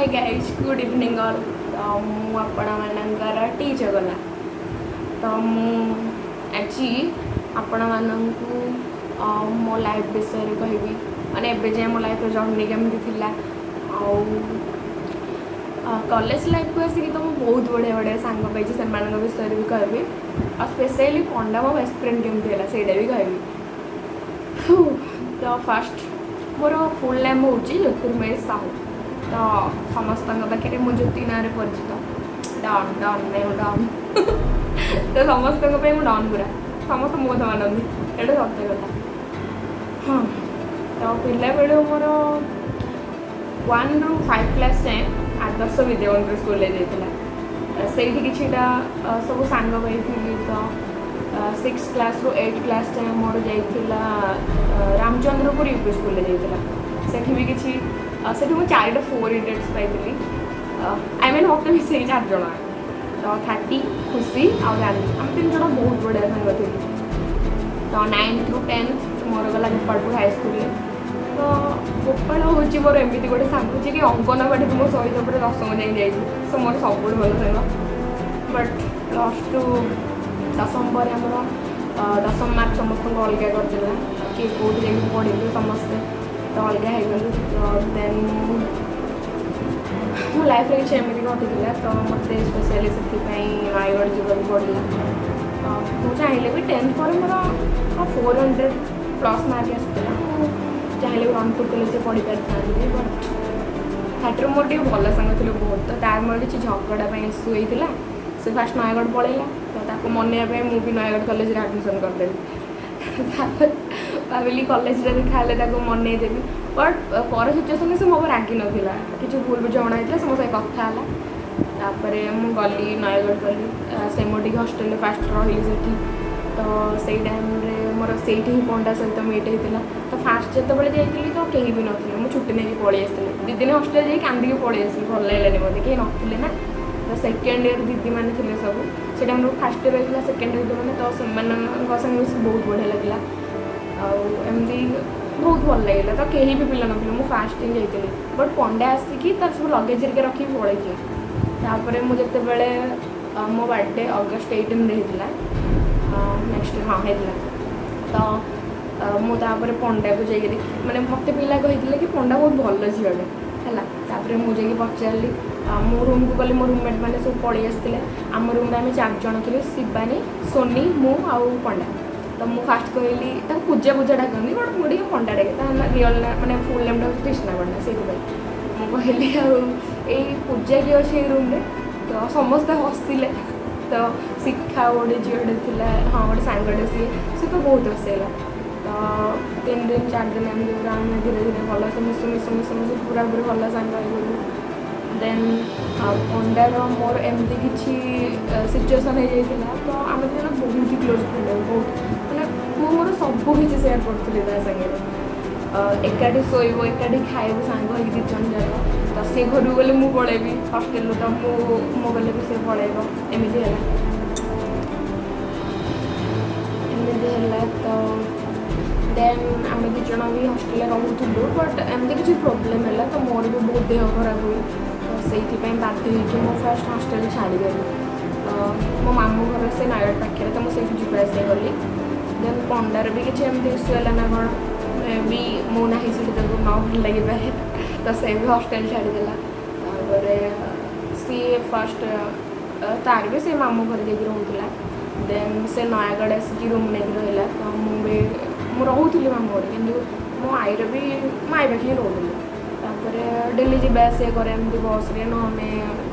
Hey guys, good evening all. ତ ମୁଁ ଆପଣମାନଙ୍କର ଟି ଚଗଲା। ତ ମୁଁ ଆଜି ଆପଣମାନଙ୍କୁ ମୋ ଲାଇଫ୍ ବିଷୟରେ କହିବି, ମାନେ ଏବେ ଯାଏଁ ମୋ ଲାଇଫ୍ର ଜର୍ଣ୍ଣି କେମିତି ଥିଲା। ଆଉ କଲେଜ ଲାଇଫ୍କୁ ଆସିକି ତ ମୁଁ ବହୁତ ବଢ଼ିଆ ବଢ଼ିଆ ସାଙ୍ଗ ପାଇଛି, ସେମାନଙ୍କ ବିଷୟରେ ବି କହିବି। ଆଉ ସ୍ପେଶିଆଲି ପଣ୍ଡା ମୋ ବେଷ୍ଟ ଫ୍ରେଣ୍ଡ କେମିତି ହେଲା, ସେଇଟା ବି କହିବି। ତ ଫାର୍ଷ୍ଟ, ମୋର ଫୁଲ୍ ନେମ୍ ହେଉଛି ଜ୍ୟୋତିର୍ମୟୀ ସାହୁ। ତ ସମସ୍ତଙ୍କ ପାଖରେ ମୁଁ ଜ୍ୟୋତି ନାଁରେ ପରିଚିତ। ଡନ୍ ଡନ୍ ନାଇଁ, ମୁଁ ଡନ୍। ତ ସମସ୍ତଙ୍କ ପାଇଁ ମୁଁ ଡନ୍ ପୁରା। ସମସ୍ତେ ମୋ କଥା ମାନନ୍ତି, ଏଇଟା ସତ କଥା। ହଁ, ତ ପିଲାବେଳୁ ମୋର 1ରୁ 5 କ୍ଲାସ୍ ଯାଏଁ ଆଦର୍ଶ ବିଦ୍ୟା ମନ୍ଦିର ସ୍କୁଲରେ ଯାଇଥିଲା। ସେଇଠି କିଛିଟା ସବୁ ସାଙ୍ଗ ପାଇଥିଲି। ତ 6 କ୍ଲାସ୍ରୁ 8 କ୍ଲାସ୍ ଯାଏଁ ମୋର ଯାଇଥିଲା ରାମଚନ୍ଦ୍ରପୁର ୟୁପି ସ୍କୁଲରେ ଯାଇଥିଲା। ସେଠି ବି କିଛି ସେଠି ମୁଁ ଚାରିଟା ଫୋର୍ ଇଡ଼ିୟଟ୍ସ ପାଇଥିଲି। I mean, ମୋତେ ମିଶେଇକି ଚାରି ଜଣ। ତ ଥାର୍ଟି, ଖୁସି ଆଉ ରାନୀ, ଆମେ ତିନି ଜଣ ବହୁତ ବଢ଼ିଆ ସାଙ୍ଗ ଥିଲୁ। ତ 9ଥରୁ 10th ମୋର ଗଲା ଗୋପାଳପୁର ହାଇସ୍କୁଲରେ। ତ ଗୋପାଳ ହେଉଛି ମୋର ଏମିତି ଗୋଟେ ସାଙ୍ଗ ଯିଏକି ଅଙ୍ଗନବାଡ଼ିରୁ ମୋ ସହିତ ପୁରା ଦଶମ ଯାଏଁ ଯାଇଛି। ସେ ମୋର ସବୁଠୁ ଭଲ ସାଙ୍ଗ। ବଟ୍ +2, ଦଶମ ପରେ ଆମର ଦଶମ ମାର୍କ ସମସ୍ତଙ୍କୁ ଅଲଗା କରିଦେଲା। କିଏ କେଉଁଠି ଯାଇକି ପଢ଼ିଲୁ, ସମସ୍ତେ ତ ଅଲଗା ହେଇଗଲୁ। ତ ଦେନ୍ ମୁଁ ମୋ ଲାଇଫ୍ରେ କିଛି ଏମିତି ଘଟିଥିଲା, ତ ମୋତେ ସ୍ପେଶିଆଲି ସେଥିପାଇଁ ନୟାଗଡ଼ ଯିବାକୁ ପଡ଼ିଲା। ତ ମୁଁ ଚାହିଁଲେ ବି 10th ପରେ ମୋର 400+ ମାର୍କ ଆସିଥିଲା, ମୁଁ ଚାହିଁଲେ ବି ରଣପୁର କଲେଜରେ ପଢ଼ିପାରିଥାନ୍ତି। ବଟ୍ ଥାର୍ଟିରୁ ମୋର ଟିକେ ଭଲ ସାଙ୍ଗ ଥିଲେ ବହୁତ, ତ ତାର ମୋର କିଛି ଝଗଡ଼ା ପାଇଁ ଇସ୍ୟୁ ହେଇଥିଲା। ସେ ଫାର୍ଷ୍ଟ ନୟାଗଡ଼ ପଳେଇଲା, ତ ତାକୁ ମନେଇବା ପାଇଁ ମୁଁ ବି ନୟାଗଡ଼ କଲେଜରେ ଆଡ଼ମିସନ୍ କରିଦେଲି। ତାପରେ ଭାବିଲି କଲେଜରେ ଦେଖା ହେଲେ ତାକୁ ମନେଇଦେବି। ବଟ୍ ପର ସିଚୁଏସନ୍ରେ ସେ ମୋ ଉପରେ ରାଗି ନଥିଲା। କିଛି ଭୁଲ ବୁଝାମଣା ହେଇଥିଲା, ସେ ମୋ ସାଙ୍ଗେ କଥା ହେଲା। ତାପରେ ମୁଁ ଗଲି, ନୟାଗଡ଼ ଗଲି, ସେମୋଟିକି ହଷ୍ଟେଲରେ ଫାର୍ଷ୍ଟ ରହିଲି ସେଠି। ତ ସେଇ ଟାଇମ୍ରେ ମୋର ସେଇଠି ହିଁ ପଣ୍ଡା ସହିତ ମିଟ୍ ହେଇଥିଲା। ତ ଫାର୍ଷ୍ଟ ଯେତେବେଳେ ଯାଇଥିଲି, ତ କେହି ବି ନଥିଲେ। ମୁଁ ଛୁଟି ନେଇକି ପଳେଇ ଆସିଥିଲି। 2 ଦିନ ହଷ୍ଟେଲ ଯାଇ କାନ୍ଦିକି ପଳେଇ ଆସିଲି, ଭଲ ଲାଗିଲାନି ମୋତେ, କେହି ନଥିଲେ ନା। ତ ସେକେଣ୍ଡ ଇୟର୍ ଦିଦିମାନେ ଥିଲେ ସବୁ। ସେଇଟା ଆମର ଫାର୍ଷ୍ଟ ଇୟର୍ ହେଇଥିଲା, ସେକେଣ୍ଡ ଇୟର୍ ଦିଦିମାନେ, ତ ସେମାନଙ୍କ ସାଙ୍ଗେ ମିଶି ବହୁତ ବଢ଼ିଆ ଲାଗିଲା। ଆଉ ଏମିତି ବହୁତ ଭଲ ଲାଗିଲା। ତ କେହି ବି ପିଲା ନଥିଲେ, ମୁଁ ଫାର୍ଷ୍ଟ ହିଁ ଯାଇଥିଲି। ବଟ୍ ପଣ୍ଡା ଆସିକି ତାର ସବୁ ଲଗେଜ୍ ହେରିକା ରଖିକି ପଳେଇଥିଲା। ତାପରେ ମୁଁ ଯେତେବେଳେ ମୋ ବାର୍ଥଡେ ଅଗଷ୍ଟ 18ରେ ହେଇଥିଲା, ନେକ୍ସଟ, ହଁ, ହେଇଥିଲା। ତ ମୁଁ ତାପରେ ପଣ୍ଡାକୁ ଯାଇକି ଦେଖି, ମାନେ ମୋତେ ପିଲା କହିଥିଲେ କି ପଣ୍ଡା ବହୁତ ଭଲ ଝିଅଟେ ହେଲା। ତାପରେ ମୁଁ ଯାଇକି ପଚାରିଲି। ମୋ ରୁମ୍କୁ ଗଲି, ମୋ ରୁମ୍ମେଟ୍ ମାନେ ସବୁ ପଳେଇ ଆସିଥିଲେ। ଆମ ରୁମ୍ରେ ଆମେ ଚାରି ଜଣ ଥିଲୁ, ଶିବାନୀ, ସୋନି, ମୁଁ ଆଉ ପଣ୍ଡା। ତ ମୁଁ ଫାର୍ଷ୍ଟ କହିଲି, ତାକୁ ପୂଜା ପୂଜା ଡାକନ୍ତି, ବଟ୍ ମୁଁ ଟିକେ ପଣ୍ଡା ଡାକେ। ତା ରିଅଲ୍ ନା, ମାନେ ଫୁଲ୍ ନେମ୍ଟା ହେଉଛି କୃଷ୍ଣା ପଣ୍ଡା, ସେଇଥିପାଇଁ। ମୁଁ କହିଲି, ଆଉ ଏଇ ପୂଜା କିଏ ଅଛି ଏଇ ରୁମ୍ରେ? ତ ସମସ୍ତେ ହସିଲେ। ତ ଶିଖା ଗୋଟେ ଝିଅଟେ ଥିଲା, ହଁ, ଗୋଟେ ସାଙ୍ଗଟେ, ସିଏ ସେ ତ ବହୁତ ହସେଇଲା। ତ 3 ଦିନ 4 ଦିନ ଏମିତି ପୁରା ଆମେ ଧୀରେ ଧୀରେ ଭଲସେ ମିଶୁ ମିଶୁ ମିଶୁ ମିଶୁ ପୁରାପୁରି ଭଲ ସାଙ୍ଗ ହେଇଗଲୁ। ଦେନ୍ ପଣ୍ଡାର ମୋର ଏମିତି କିଛି ସିଚୁଏସନ୍ ହେଇଯାଇଥିଲା, ତ ଆମେ ଦୁଇ ଜଣ ବହୁତ ହି କ୍ଲୋଜ୍ ଥିଲୁ, ବହୁତ। ମାନେ ମୁଁ ମୋର ସବୁ କିଛି ସେୟାର କରୁଥିଲି ତା ସାଙ୍ଗରେ। ଏକାଠି ଶୋଇବୁ, ଏକାଠି ଖାଇବୁ, ସାଙ୍ଗ ହେଇକି ଦୁଇ ଜଣ ଯାକ। ତ ସେ ଘରକୁ ଗଲେ ମୁଁ ପଳେଇବି ହଷ୍ଟେଲରୁ, ତ ମୁଁ ଗଲେ ବି ସେ ପଳେଇବ। ଏମିତି ହେଲା, ଏମିତି ହେଲା। ତ ଦେନ୍ ଆମେ ଦୁଇ ଜଣ ବି ହଷ୍ଟେଲରେ ରହୁଥିଲୁ। ବଟ୍ ଏମିତି କିଛି ପ୍ରୋବ୍ଲେମ୍ ହେଲା, ତ ମୋର ବି ବହୁତ ଦେହ ଖରାପ ହୁଏ। ତ ସେଇଥିପାଇଁ ବାଧ୍ୟ ହେଇକି ମୁଁ ଫାର୍ଷ୍ଟ ହଷ୍ଟେଲ ଛାଡ଼ିଦେଲି। ତ ମୋ ମାମୁଁ ଘର ସେ ନୟାଗଡ଼ ପାଖରେ, ତ ମୁଁ ସେଇଠୁ ଯିବା ଆସିବା କଲି। ଦେନ୍ ପଣ୍ଡାର ବି କିଛି ଏମିତି ଇସ୍ୟୁ ହେଲା ନା କ'ଣ, ବି ମୁଁ ନାହିଁ ସେଠି ତାକୁ ନ ଭଲ ଲାଗିପାରେ, ତ ସେ ବି ହଷ୍ଟେଲ ଛାଡ଼ିଦେଲା। ତାପରେ ସିଏ ଫାର୍ଷ୍ଟ ତାର ବି ସେ ମାମୁଁ ଘରେ ଯାଇକି ରହୁଥିଲା। ଦେନ୍ ସେ ନୟାଗଡ଼ ଆସିକି ରୁମ୍ ନେଇକି ରହିଲା। ତ ମୁଁ ବି, ମୁଁ ରହୁଥିଲି ମାମୁଁ ଘରେ, କିନ୍ତୁ ମୋ ଆଈର ବି, ମୋ ଆଈ ପାଖେ ହିଁ ରହୁଥିଲି। ତାପରେ ଡେଲି ଯିବା ଆସିବା କରେ ଏମିତି ବସ୍ରେ, ନହେଲେ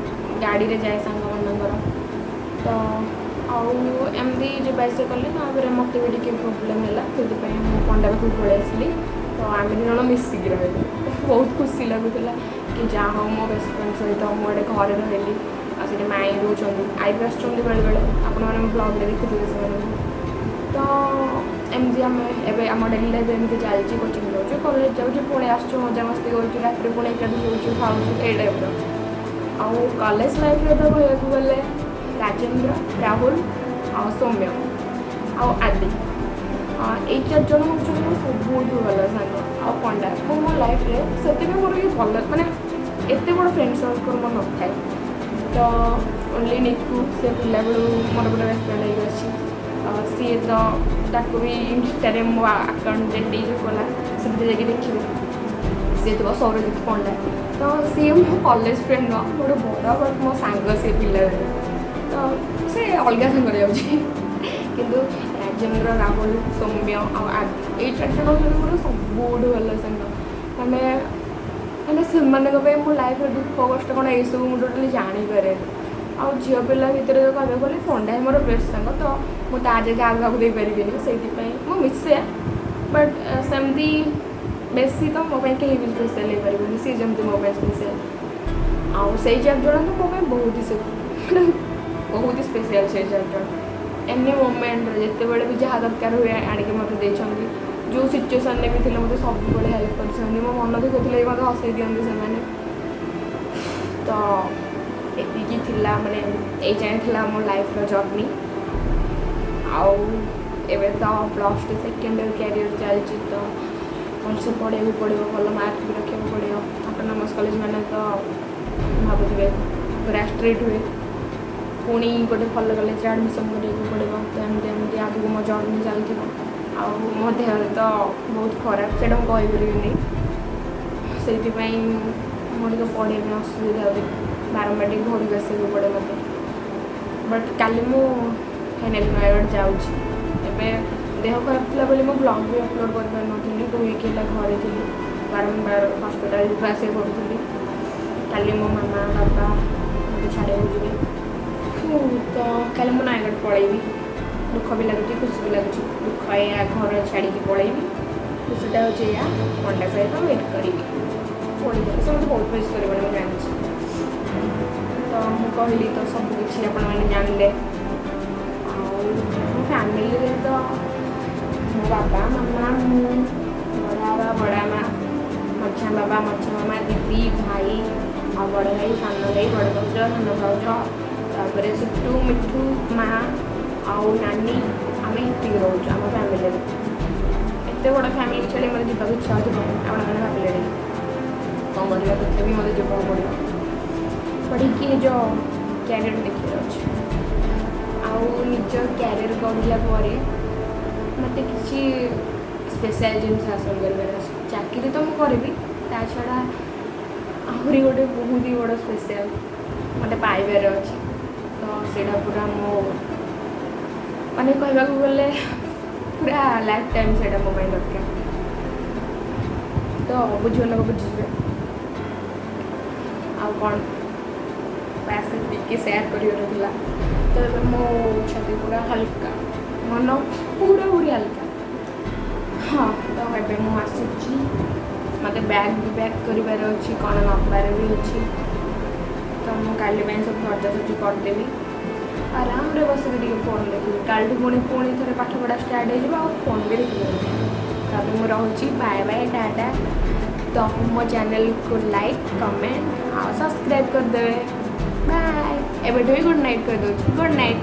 ଗାଡ଼ିରେ ଯାଏ ସାଙ୍ଗମାନଙ୍କର। ତ ଆଉ ଏମିତି ଯିବା ଆସିବା କଲି। ତାପରେ ମୋତେ ବି ଟିକେ ପ୍ରୋବ୍ଲେମ୍ ହେଲା, ସେଥିପାଇଁ ମୁଁ ପଣ୍ଡା ପାଖକୁ ପଳେଇ ଆସିଲି। ତ ଆମେ ଦୁଇ ଜଣ ମିଶିକି ରହିଲୁ। ବହୁତ ଖୁସି ଲାଗୁଥିଲା କି ଯାହା ହଉ, ମୋ ବେଷ୍ଟ ଫ୍ରେଣ୍ଡ ସହିତ ମୁଁ ଗୋଟେ ଘରେ ରହିଲି। ଆଉ ସେଠି ମାଇଁ ରହୁଛନ୍ତି, ଆଈ ବି ଆସୁଛନ୍ତି ବେଳେବେଳେ। ଆପଣମାନେ ମୋ ବ୍ଲଗ୍ରେ ଦେଖୁଥିବେ ସେମାନଙ୍କୁ। ତ ଏମିତି ଆମେ ଏବେ ଆମ ଡେଲି ଲାଇଫ୍ ଏମିତି ଚାଲିଛି। କୋଚିଂ ଯାଉଛୁ, କଲେଜ ଯାଉଛୁ, ପୁଣି ଆସୁଛୁ, ମଜାମସ୍ତି କରୁଛୁ, ରାତିରେ ପୁଣି ଏକାଠି ଶୋଉଛୁ, ଖାଉଛୁ, ଏଇ ଟାଇପ୍ର। ଆଉ କଲେଜ ଲାଇଫ୍ରେ ତ କହିବାକୁ ଗଲେ ରାଜେନ୍ଦ୍ର, ରାହୁଲ ଆଉ ସୌମ୍ୟ ଆଉ ଆଦି, ଏଇ ଚାରି ଜଣ ହେଉଛନ୍ତି ମୋ ସବୁଠୁ ଭଲ ସାଙ୍ଗ। ଆଉ ପଣ୍ଡା। ମୁଁ ମୋ ଲାଇଫ୍ରେ ସେଥିପାଇଁ ମୋର କି ଭଲ, ମାନେ ଏତେ ବଡ଼ ଫ୍ରେଣ୍ଡ ସର୍କଲ୍ ମୋର ନଥାଏ। ତ ଓନ୍ଲି ନିକୁ, ସେ ପିଲାବେଳୁ ମୋର ଗୋଟେ ବେଷ୍ଟ ଫ୍ରେଣ୍ଡ ହେଇକି ଅଛି। ସିଏ ତ ତାକୁ ବି ଇନଷ୍ଟାରେ ମୋ ଆକାଉଣ୍ଟ ଯେମିତି କଲା, ସେଥିରେ ଯାଇକି ଦେଖିବେ, ସିଏ ଥିବ ସୌରଜିତ ପଣ୍ଡା। ତ ସିଏ ମୋ କଲେଜ ଫ୍ରେଣ୍ଡ ନୁହଁ, ମୋଠୁ ବଡ଼, ବଟ୍ ମୋ ସାଙ୍ଗ ସିଏ ପିଲାବେଳୁ, ତ ସେ ଅଲଗା ସାଙ୍ଗରେ ଯାଉଛି। କିନ୍ତୁ ରାଜେନ୍ଦ୍ର, ରାହୁଲ, ସୌମ୍ୟ ଆଉ ଆଦି, ଏଇ ଚାରିଜଣ ହେଉଛନ୍ତି ମୋର ସବୁଠୁ ଭଲ ସାଙ୍ଗ। ମାନେ ମାନେ ସେମାନଙ୍କ ପାଇଁ ମୋ ଲାଇଫ୍ରେ ଦୁଃଖ କଷ୍ଟ କ'ଣ ଏଇସବୁ ମୁଁ ଟୋଟାଲି ଜାଣିପାରେନି। ଆଉ ଝିଅ ପିଲା ଭିତରେ କହିବାକୁ ଗଲେ ପଣ୍ଡା ହିଁ ମୋର ବେଷ୍ଟ ସାଙ୍ଗ, ତ ମୁଁ ତା ଜାଗା ଆଉ କାହାକୁ ଦେଇପାରିବିନି। ସେଇଥିପାଇଁ ମୁଁ ମିଶେ, ବଟ୍ ସେମିତି ବେଶୀ ତ ମୋ ପାଇଁ କେହି ବି ସ୍ପେଶାଲ୍ ହେଇପାରିବନି, ସିଏ ଯେମିତି ମୋ ପାଇଁ ସ୍ପେଶାଲ୍। ଆଉ ସେଇ ଚାରିଜଣ ତ ମୋ ପାଇଁ ବହୁତ ହି, ମାନେ ବହୁତ ହି ସ୍ପେଶିଆଲ୍। ସେଇ ଚାରିଜଣ ଏନି ମୋମେଣ୍ଟରେ ଯେତେବେଳେ ବି ଯାହା ଦରକାର ହୁଏ, ଆଣିକି ମୋତେ ଦେଇଛନ୍ତି। ଯେଉଁ ସିଚୁଏସନ୍ରେ ବି ଥିଲେ ମୋତେ ସବୁବେଳେ ହେଲ୍ପ କରିଛନ୍ତି। ମୋ ମନ ଦୁଃଖ ଥିଲେ ବି ମୋତେ ହସେଇ ଦିଅନ୍ତି ସେମାନେ। ତ ଏତିକି ଥିଲା, ମାନେ ଏଇ ଯାଏଁ ଥିଲା ମୋ ଲାଇଫ୍ର ଜର୍ଣ୍ଣି। ଆଉ ଏବେ ତ +2 ସେକେଣ୍ଡ ଇୟର୍ କ୍ୟାରିୟର୍ ଚାଲିଛି, ତ ଭଲସେ ପଢ଼ିବାକୁ ପଡ଼ିବ, ଭଲ ମାର୍କ ବି ରଖିବାକୁ ପଡ଼ିବ। ଅଟୋନମସ୍ କଲେଜ ମାନେ ତ ଭାବୁଥିବେ ପୁରା ଷ୍ଟ୍ରିକ୍ଟ ହୁଏ। ପୁଣି ଗୋଟେ ଭଲ କଲେଜରେ ଆଡ଼ମିସନ୍ କରିବାକୁ ପଡ଼ିବ। ତ ଏମିତି ଏମିତି ଆଗକୁ ମୋ ଜର୍ଣ୍ଣି ଚାଲିଥିବ। ଆଉ ମୋ ଦେହରେ ତ ବହୁତ ଖରାପ, ସେଇଟା ମୁଁ କହିପାରିବିନି। ସେଇଥିପାଇଁ ମୁଁ ଟିକେ ପଢ଼ିବା ପାଇଁ ଅସୁବିଧା ହୁଏ, ବାରମ୍ବାର ଟିକେ ଘରକୁ ଆସିବାକୁ ପଡ଼େ ମୋତେ। ବଟ୍ କାଲି ମୁଁ ଫାଇନାଲି ନୟାଗଡ଼ ଯାଉଛି। ଏବେ ଦେହ ଖରାପ ଥିଲା ବୋଲି ମୁଁ ବ୍ଲଗ୍ ବି ଅପଲୋଡ଼ କରିପାରିନଥିଲି। 2 ୱିକ୍ ହେଲା ଘରେ ଥିଲି, ବାରମ୍ବାର ହସ୍ପିଟାଲ ଯିବା ଆସିବା କରୁଥିଲି। କାଲି ମୋ ମାମା ବାବା ମୋତେ ଛାଡ଼ିବାକୁ ଯିବେ। ତ କାଲି ମୁଁ ନୟାଗଡ଼ ପଳେଇବି। ଦୁଃଖ ବି ଲାଗୁଛି, ଖୁସି ବି ଲାଗୁଛି। ଦୁଃଖ ଏଇଆ, ଘର ଛାଡ଼ିକି ପଳେଇବି। ଖୁସିଟା ହେଉଛି ଏଇଆ, ପଣ୍ଡା ସହିତ ୱେଟ୍ କରିବି ପଡ଼ିଯାଏ। ସେ ମୋତେ ବହୁତ ମିସ୍ କରିବନି, ମୁଁ ଜାଣିଛି। ତ ମୁଁ କହିଲି ତ ସବୁ କିଛି ଆପଣମାନେ ଜାଣିଲେ। ଆଉ ମୋ ଫ୍ୟାମିଲିରେ ତ ମୋ ବାବା, ମାମା, ମୁଁ, ବଡ଼ ବାବା, ବଡ଼ ମା, ମଝିଆ ବାବା, ମଝିଆ ମାମା, ଦିଦି, ଭାଇ ଆଉ ବଡ଼ ଭାଇ, ସାନ ଭାଇ, ବଡ଼ ଭାଉଜ, ସାନ ଭାଉଜ, ତାପରେ ସିଟୁ, ମିଠୁ, ମା ଆଉ ନାନୀ, ଆମେ ଏତିକି ରହୁଛୁ ଆମ ଫ୍ୟାମିଲିରେ। ଏତେ ବଡ଼ ଫ୍ୟାମିଲି ଛାଡ଼ି ମୋତେ ଯିବାକୁ ଇଚ୍ଛା ହେଉଥିବ, ଆପଣମାନେ ଭାବିଲେଣି? କ'ଣ କରିବା, ତଥାପି ମୋତେ ଯିବାକୁ ପଡ଼ିବ। ପଢ଼ିକି ନିଜ କ୍ୟାରିୟର ଦେଖିବାର ଅଛି। ଆଉ ନିଜ କ୍ୟାରିୟର ଗଢ଼ିଲା ପରେ ମୋତେ କିଛି ସ୍ପେଶାଲ୍ ଜିନିଷ ହାସଲ କରିବାର ଅଛି। ଚାକିରି ତ ମୁଁ କରିବି, ତା ଛଡ଼ା ଆହୁରି ଗୋଟେ ବହୁତ ହି ବଡ଼ ସ୍ପେଶାଲ୍ ମୋତେ ପାଇବାର ଅଛି। ତ ସେଇଟା ପୁରା ମୋ, ମାନେ କହିବାକୁ ଗଲେ ପୁରା ଲାଇଫ୍ ଟାଇମ୍ ସେଇଟା ମୋ ପାଇଁ ଦରକାର। ତ ବୁଝିବା ଲୋକ ବୁଝିଯିବେ। ଆଉ କ'ଣ, ବାସ୍ ଏତିକି ସେୟାର କରିବାର ଥିଲା। ତ ଏବେ ମୋ ଛାତି ପୁରା ହାଲକା, ମନ ପୁରାପୁରି ହାଲକା। ହଁ, ତ ଏବେ ମୁଁ ଆସୁଛି। ମୋତେ ବ୍ୟାଗ୍ ବି ପ୍ୟାକ୍ କରିବାର ଅଛି, କ'ଣ ନେବାର ବି ଅଛି। ତ ମୁଁ କାଲି ପାଇଁ ସବୁ ସଜାସଜି କରିଦେବି। ଆରାମରେ ବସିକି ଟିକେ ଫୋନ୍ ଦେଖିବି। କାଲିଠୁ ପୁଣି ପୁଣି ଥରେ ପାଠପଢ଼ା ଷ୍ଟାର୍ଟ ହେଇଯିବ ଆଉ ଫୋନ୍ ବି ଦେଖିପାରିବି। ତାପରେ ମୁଁ ରହୁଛି। ବାଏ ବାଏ, ଟାଟା। ତ ମୋ ଚ୍ୟାନେଲକୁ ଲାଇକ୍, କମେଣ୍ଟ ଆଉ ସବସ୍କ୍ରାଇବ୍ କରିଦେବେ। ବାଏ। ଏବେଠୁ ବି ଗୁଡ଼୍ ନାଇଟ୍ କହିଦେଉଛି। Good night.